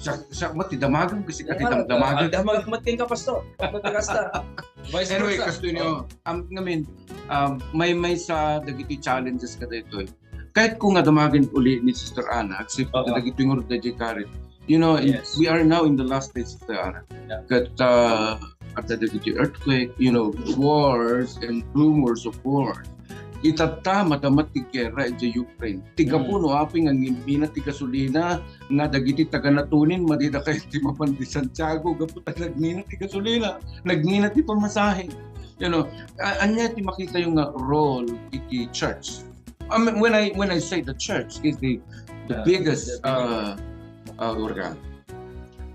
Siak, siak met ti damagem, kasi ka ti Nga, damdamagem. ah, damag met kenka, Pastor. Kasta. Vice Anyway, versa. kastoy niyo, Oh. um, ngamin, um, maymaysa dagiti challenges kadaytoy. Kahit ko nga damagen uli ni Sister Ana, agsipud Oho. dagiti ngarud dayjay karit. You know, in, Yes. we are now in the last days of the era. Yeah. Ket, uh, adda dagiti earthquake, you know, wars and rumors of wars. Itatta, madamag ti gera idiay Ukraine. Ti gapu Mm. no apay nga ngimina ti gasolina, nga dagiti taga-Natonin, madida kayo ti mapan di Santiago, gapu ta nagmina ti gasolina, nagmina ti pamasahe. You know, a-, ania ti makitayo nga role iti church? I mean, when I, when I say the church is the, the Yeah, biggest, the biggest. uh, uh, organ.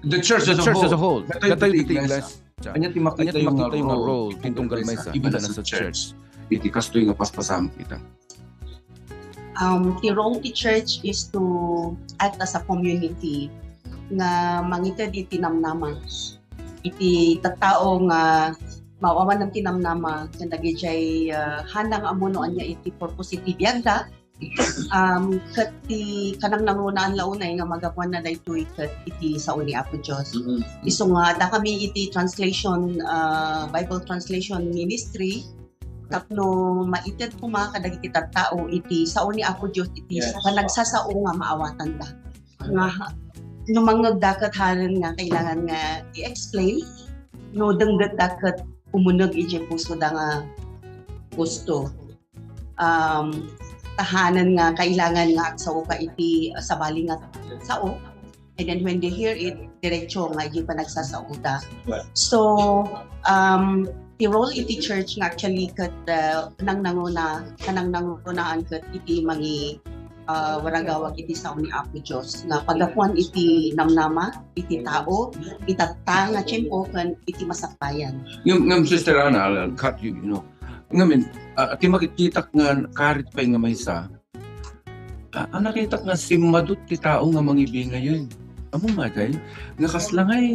The church The as a church as a whole. whole. Datayo Datayo ti ti iglesia. iglesia. Ania ti Ania ti makitayo nga makitayo nga role role ti ti tunggal tunggal maysa, maysa, iti ibana nasa sa church. church. Iti kastoy nga paspasamak ita. Um, ti role ti church is to act as a community nga mangited iti namnama. Iti tattao nga maawanan ti namnama ken dagidiay, ah, hana nga ammo no ania iti purpose iti biagda. Um, ket ti kanangnangrunaan la unay nga magapuanna daytoy ket iti sao ni Apo Dios. Mm-hmm. Isu nga adda kami iti translation, ah, Bible translation ministry, tapno maited koma kadagiti tattao iti sao ni Apo Dios iti Yes. panagsasao nga maawatanda. Nga ha-, no mangngegda ket haanen nga kailangan nga i-explain, no denggetda ket umuneg idiay pusoda nga gusto. Um, ta haanen nga kailangan nga agsaoka iti, uh, sabali nga sao. And then when they hear it, diretso nga iti panagsasaoda. Right. So, um, ti role iti church nga actually ket, uh, nangnanguna, kanangnangunaan ket iti mangi, uh, waragawag iti sao ni Apo Dios nga paggapuan iti namnama, iti tao, itatta nga tiempo, ken iti masakbayan. Ngem, ngem, Sister Ana, I'll, I'll cut you, you know. Ngamin, ah, ti makitkitak nga karit pay nga maysa, ah, ah, nakitak nga simmadut ti tao nga mangibingayen. Ammom ngay, nga kasla ngay,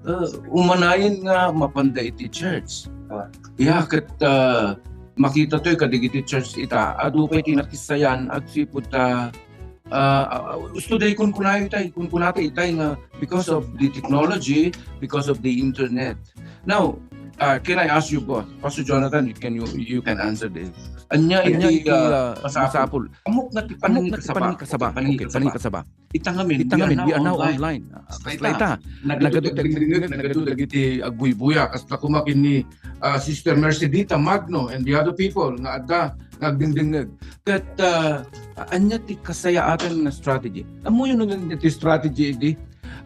ah, umanayen nga mapanda iti church. Ah. Ya, ket, ah, makitatoy kadagiti church ita, adu pay ti nakisayan agsipud ta, ah, ah, usto day kunkunayo itay, kunkunata itay nga because of the technology, because of the internet. Now, uh, can I ask you both? Pastor Jonathan, you can, you, you can answer this. Ania Ania iti, iti, uh, uh, masapul? masapul? Ammok nga ti Ammok nga ti panangikasaba. Panangikasaba. Okay, panangikasaba. Ita ngamin, Ita we are ngamin, now we are now online. online. Ah, Kasla kasla ita? ita? Nagadu Nagadu dagdingdingeg, dagdingdingeg, nagadu nagadu dagiti agbuybuya. Kasla koma ken ni, uh, Sister Mercedita Magno and the other people nga adda nga agdingdingeg. Ket, uh, ania ti kasayaatan nga strategy? Ammoyo no nga ti strategy idi?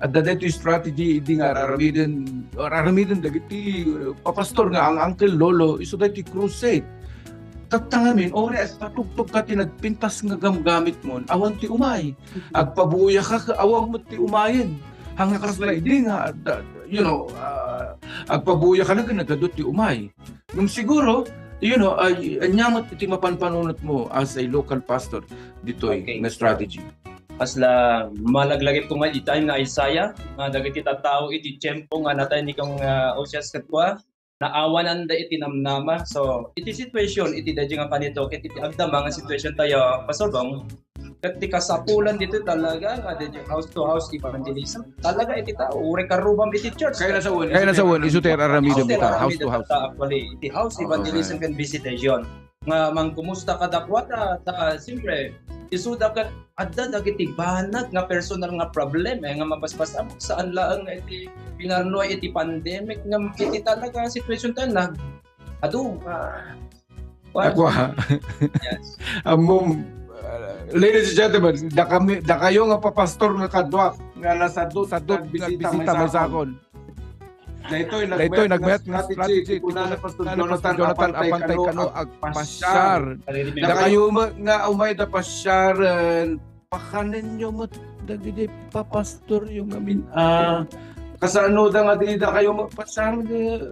Adda daytoy strategy idi nga ar-aramiden, ar-aramiden dagiti, uh, papastor nga ang-angkel, lolo, isu daytoy crusade. Tatta ngamin, uray agpatugtog ka ti nagpintas nga gamgamit mon, awan ti umay. Agpabuya ka, awan met ti umayen. Hanga kasla idi nga, adda, you know, uh, agpabuya ka na, nagadu ti umay. Ngem siguro, you know, ay, ania met iti mapanpanunot mo as a local pastor ditoy Okay. nga strategy? Kasla malaglagipko nga itay nga Isaiah, nga dagiti tattao iti tiempo nga natay ni Kang, ah, Osias ket kua, naawananda iti namnama. So, iti situation, iti daydi nga panituk, iti agdama nga situation tayo, Pastor Bong, ket ti kasapulan dito talaga nga daydi house to house evangelism. Talaga iti tao, uray karubam iti church. Kaya nasa wen, Kaya nasa wen, isu ti ar-aramidem ita, house to house. Actually, iti house evangelism ken visitation. Nga mangkumusta kadakuada, ta, siyempre, isuda ket adda dagiti banag nga personal nga problem, eh, nga mabasbasabak, saan laeng nga iti pinarno iti pandemic nga iti talaga situation tayo nag-, adu, ah, what? Ako, ha? Yes. Ammom, uh, ladies and gentlemen, da kami, da kayo nga papastor nga kadua nga nasadu, Sadot, nagbisita nagbisita may may sakon. Daytoy, Daytoy, nagmayat nga strategy, ti kuna ni Pastor Jonathan, apantay kano agpasyar. Dakayo met nga umay da pasyaren, pakanenyo met dagiti papastoryo ngamin. Ah, kasano da nga di dakayo magpasyar, eh,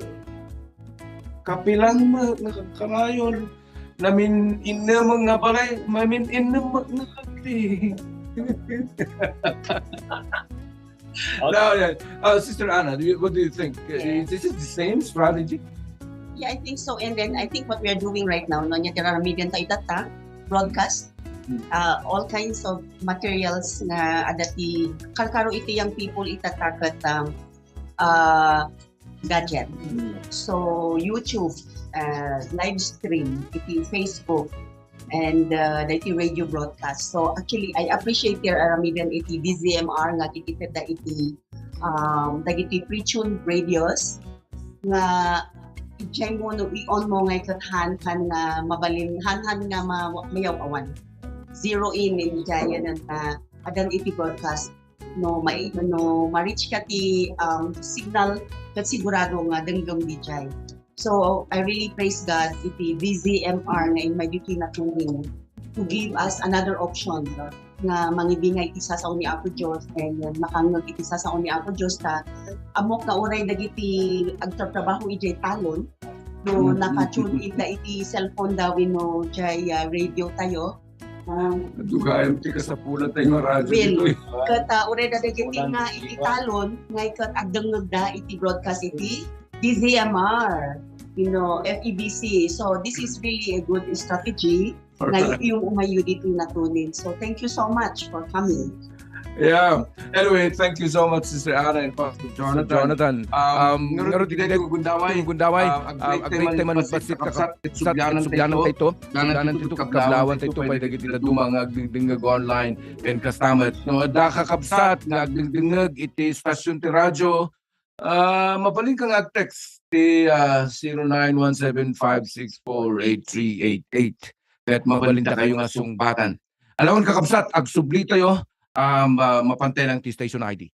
kapilan met nga kanayon, namin-innem nga balay, mamin-innem met nga kape. No, yeah. Uh, Sister Anna, do you, what do you think? Uh, Yeah. Is this the same strategy? Yeah, I think so. And then I think what we are doing right now, no, nya ti ar-aramiden ta itatta, broadcast, Hmm. uh, all kinds of materials nga adda ti karkaro iti young people itatta ket, um, uh, gadget. Hmm. So, YouTube, uh, live stream, iti Facebook, and, uh, daytoy radio broadcast. So, actually, I appreciate ti ar-aramiden iti D Z M R nga kikitedda iti, um, dagiti pre-tuned radios nga idiay mo no i-on mo ngay ket han, han nga mabalin, han, han nga ma-, mayaw-awan. Zero in, in idiay, yan, nga adan iti broadcast. No, mai-, no, ma-reach ka ti, um, signal, ket sigurado nga denggem idiay. So, I really praise God iti D Z M R nga immay ditoy natunin to give us another option, no, nga mangibingay iti sasao ni Apo Dios and, uh, makangngeg iti sasao ni Apo Dios ta ammok nga uray dagiti agtratrabaho idiay talon, no, Mm, mm, naka-tune mm. in da iti cellphone da wenno jay, uh, radio tayo. Ah. Dugayan ti kasapulan tayo nga radyo Well, ditoy. Ket, ah, uray da dagiti nga iti talon, nga iket agdengngegda iti broadcast iti D Z M R, you know, F E B C. So, this is really a good strategy. Nga Alright. Yung umayo dito natunin. So, thank you so much for coming. Yeah. Anyway, thank you so much, Sister Anna and Pastor Jonathan. Jonathan. Um, um, ngarud, ngarud, dagiti gundaway, gundaway, um, um, agpayag tayo man bassit kakabsat, ket sugyanan tayo ito. Sugyanan tayo ito, kablawan tayo ito, pay dagiti dadduma nga agdingdingngeg online, ken kasta met. No, adda kakabsat nga agdingdingngeg iti stasyon ti radyo, ah, mabalin ka nga agtext ti, ah, zero nine one seven five six four eight three eight eight. Ket mabalin ta kayo nga sungbatan. Alawan kakabsat, agsubli tayo, um, ah, mapantay lang ti station I D.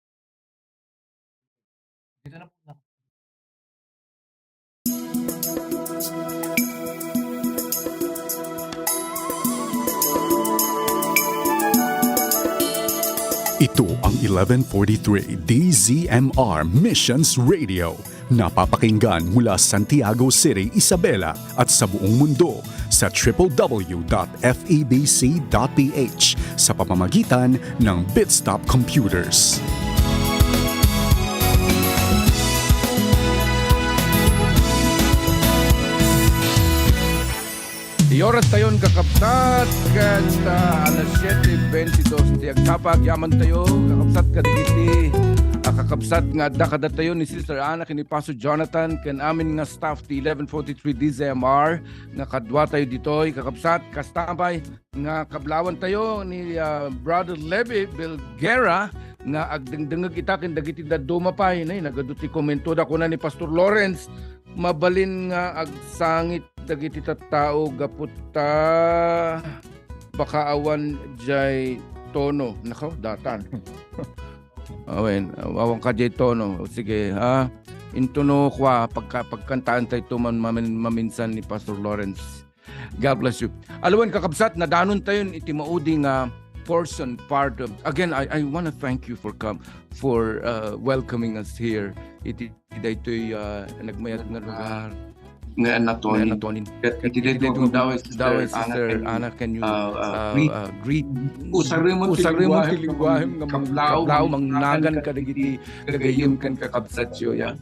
Ito ang eleven forty-three D Z M R Missions Radio. Napapakinggan mula Santiago City, Isabela at sa buong mundo sa triple W dot F E B C dot P H sa pamamagitan ng Bitstop Computers. Iti oras tayon, kakabsat, ket, ah, alas siete bentidos ti agsapa. Agyaman tayo, kakabsat, kadagiti, ah, kakabsat nga adda kadatayo ni Sister Anna ken ni Pastor Jonathan ken amin nga staff ti eleven forty-three D Z M R nga kadua tayo ditoy, kakabsat, kasta pay nga kablawan tayo ni, ah, Brother Levi Belguera nga agdengdengngeg ita ken dagiti dadduma pay. Nay, nagadu ti komento da, kuna ni Pastor Lawrence, mabalin nga agsangit dagiti tattao gapu ta baka awan jay tono. Nako, datan. Awen, awan ka jay tono. O, sige, ha? Intono kwa, pagka-, pagkantaan tayo to man, mamin-, maminsan ni Pastor Lawrence. God bless you. Alawen, kakabsat, nadanon tayon iti maudi nga portion, part of, again, I, I wanna thank you for come, for, uh, welcoming us here. Iti daytoy, uh, nagmayat nga lugar. Nga natonin. Nga natonin. Ket iti daytoy gundaway, Sister Anna, can you, uh, uh, greet? Usarem ti lengguahem nga mangkablaaw, mangnagan kadagiti gagayyem ken kakabsatyo, ya.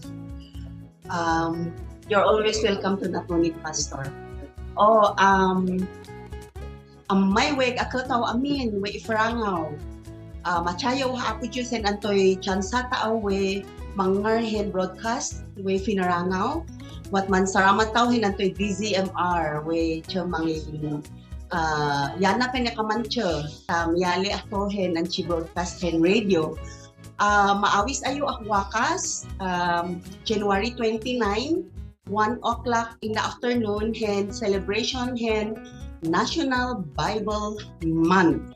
Um, You're always welcome to Natonin, Pastor. Oh, um, amay wek a ketaw amin, we iparangaw. Ah, matsayaw a Apo Dios ken antoy tsansa taw we mangngar hen broadcast, we pinarangaw. Ket mansaramat taw hen antoy D Z M R, we tsa mangin, ah, yana ken ne kaman tsa, ta miali ako hen anti broadcast hen radio. Ah, maawis ayo a wakas, um, January twenty-nine, one o'clock in the afternoon, hen celebration hen National Bible Month.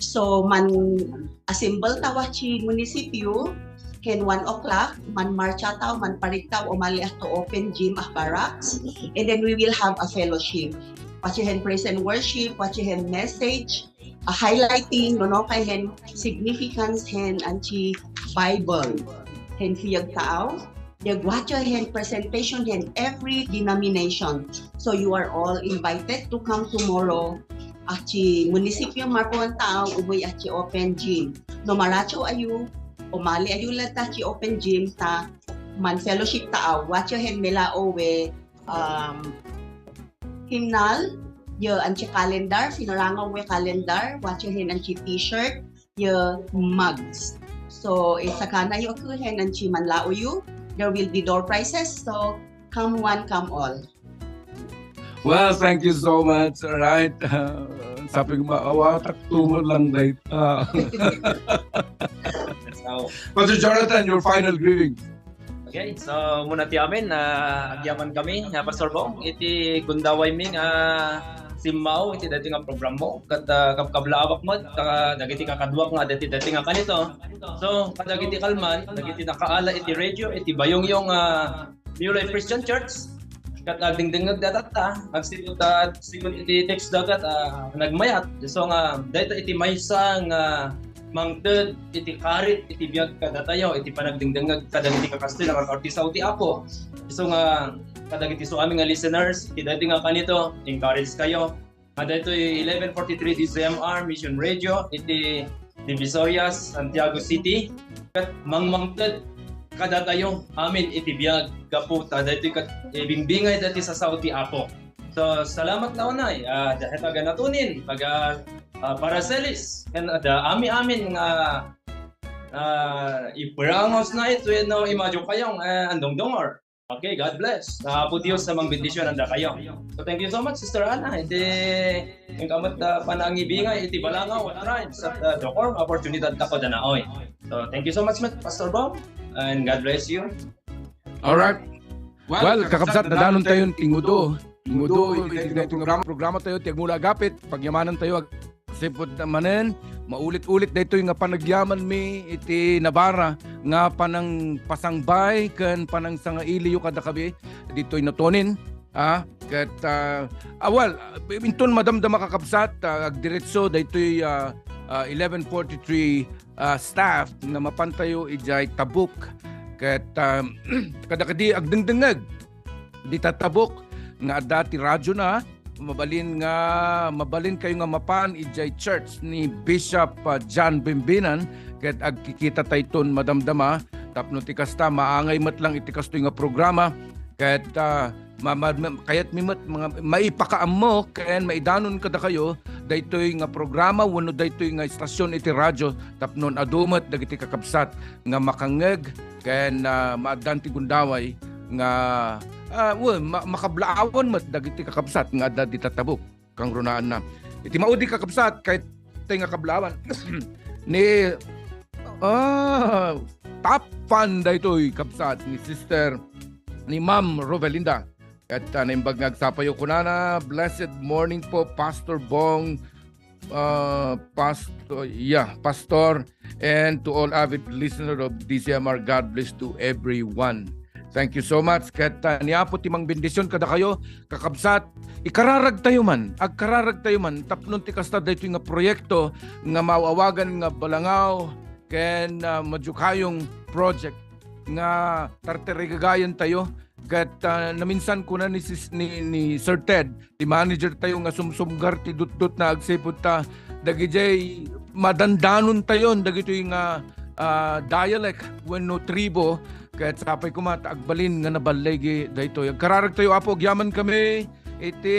So, man-assemble taw ti munisipyo, hen one o'clock, manmartsa taw, manparik taw, umali to open gym a barracks, and then we will have a fellowship. Watsa hen praise and worship, watsa hen message, a highlighting, no, no, kay hen significance hen anti Bible, hen piyagtaaw. Then watsa hen presentation hen every denomination. So you are all invited to come tomorrow. Anti munisipyo Marco Antao, umoy anti open gym. No maratio ayo, umali ayo latta anti open gym ta man fellowship taaw. Watsa hen milao we, um, hymnal, ya anti calendar, pinarangaw we calendar, watsa hen anti t-shirt, ya mugs. So, isakana yo ken hen anti manlao yo, there will be door prizes. So, come one, come all. Well, thank you so much. All right. Uh, sabi ko, maawatak tumor lang dahil. Ah. So, Pastor Jonathan, your final greeting. Okay, so muna ti amin, ah, agyaman kami, ah, Pastor Bong, iti gundaway mi nga simmaw iti dati nga program mo, ket ah, kabkablaawak met, ta dagiti kakaduak nga dati dati nga kanito. So, kadagiti kalman, dagiti nakaala iti radio, iti bayongyong ah, New Life Christian Church, ket agdingdingngeg datatta, agsipud ta, sipud iti text da ket ah, nagmayat. So nga, dayta iti maysa nga mangted iti karit iti biag kadatayo, iti panagdingdingngeg kadagiti kakastoy nga agkakaisao ti Apo. Isu nga kadagiti isuami nga listeners, iti daytoy nga kanito, encourage kayo. Nga daytoy eleven forty-three D Z M R Mission Radio, iti Divisoria, Santiago City. Ket mangmangted kadatayo amin iti biag gapu ta daytoy ket ibingbingay dati sasao ti Apo. So, salamat la unay, ah, da het aganatunin, taga ah, Paracelis, ken adda ami-amin nga ah, iparangawsna iti wenno imadyo kayo, eh, andongdongor. Okay, God bless. Ah, Apo Dios a mangbendisyon anda kayo. So thank you so much, Sister Ana. Iti ing kamat uh, panangibingay iti balangaw at tribes at uh, dokor opportunity at ako danaoy. So thank you so much, Pastor Bong, and God bless you. Alright. Well, kakabsat, nadanon tayo tingudo. Tingudo, iti daytoy nga programa, programa tayo, ti agmula agapit, pagyamanan tayo, ag-, sipud manen, maulit-ulit daytoy nga panagyaman mi iti Navarra, nga panangpasangbay, ken panangsangailiyo kadakami, ditoy natonin, ah, ket, ah, ah, well, inton madamdama kakabsat, ah, agdiretso, daytoy, ah, ah, eleven forty-three, ah, staff nga mapan tayo idiay Tabuk. Ket, ah, kadakadi agdengdengngeg dita Tabuk nga adda ti radio na, mabalin nga, mabalin kayo nga mapan idiay church ni Bishop, ah, John Bimbinan, ket agkikita tayton madamdama tapno ti kasta maangay met lang iti kastoy nga programa. Ket, ah, ma, ma, ma, kayat mi met mga maipakaammo ken maidanon kadakayo daytoy nga programa wenno daytoy nga istasyon iti radio tapno adu met dagiti kakabsat nga makangngeg ken, ah, maaddan ti gundaway nga, ah, wen, ma, makablaawan met dagiti kakabsat nga adda dita Tabuk. Kangrunaanna. Iti maudi kakabsat, kayat tay nga kablaawan ni, ah, top fan daytoy kabsat ni Sister, ni Ma'am Rovelinda. Ket, ah, naimbag nga agsapayo kunana, "Blessed morning po, Pastor Bong, ah, Pastor, yeah, Pastor, and to all avid listener of D C M R, God bless to everyone." Thank you so much. Ket, ah, ni Apo ti mangbendisyon kadakayo, kakabsat, ikararag tayo man, agkararag tayo man, tapno ti kasta daytoy nga proyekto nga maawagan nga Balangaw ken, ah, Madiokayong project nga tartarigagayan tayo. Ket, ah, naminsan kuna ni sis-, ni, ni Sir Ted, ti manager tayo nga sumsumgar ti dutdot na agsipud ta dagidiay madandanon tayon dagitoy nga, ah, dialect wenno tribo Ket sapay koma ta agbalin nga naballigi daytoy. Agkararagtayo, Apo, agyamankami iti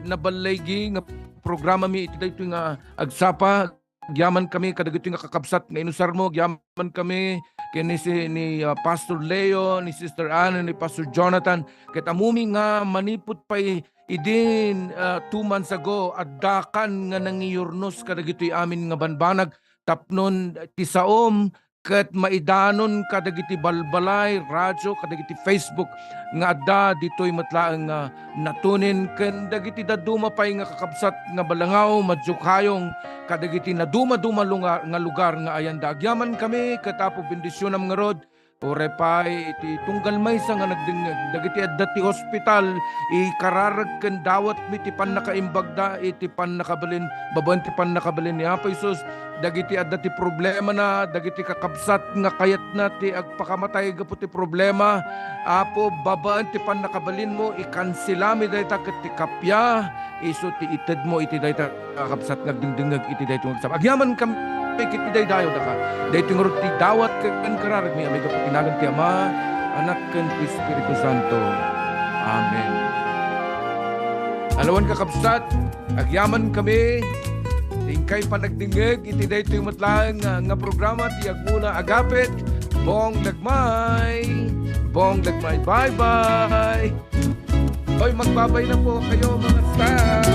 naballigi nga programami iti daytoy nga agsapa. Agyamankami kadagitoy nga kakabsat nga inusarmo. Agyamankami ken ni si, ni, ah, Pastor Leo, ni Sister Anna, ni Pastor Jonathan. Ket ammom nga manipud pay idin, ah, two months ago, addakan nga nangiyurnos kadagitoy amin nga banbanag tapnon ti saom ket maidanon kadagiti balbalay, radyo, kadagiti Facebook nga adda ditoy met laeng nga natunen ken dagiti dadduma pay nga kakabsat nga balangaw, madiokayong, kadagiti nadumaduma lunga-, nga lugar nga ayanda. Agyamankami ket Apo, bendisionam ngarud, uray pay iti tunggal maysa nga nagdengngeg, dagiti adda ti hospital, ikararag ken dawatmi ti pannakaimbagda iti pannakabalin, babaen ti pannakabalin ni Apo Jesus, dagiti adda ti problemana, dagiti kakabsat nga kayatna ti agpakamatay gapu ti problema, Apo, babaen ti pannakabalinmo, ikanselami dayta ket ti kappia, isu ti itedmo iti dayta a kakabsat nga agdengdengngeg iti daytoy nga agsapa. Agyamankami ket idaydayaw daka. Daytoy ngarud ti dawat ken kararagmi a maigapu iti nagan ti Ama, Anak, ken ti Espiritu Santo. Amen. Alawan, kakabsat, agyamankami ti inkay panagdengngeg iti daytoy met laeng nga, nga programa ti Agmona Agapit. Bong Dagmay! Bong Dagmay! Bye-bye! Oy, magbabay na po kayo, mga staff.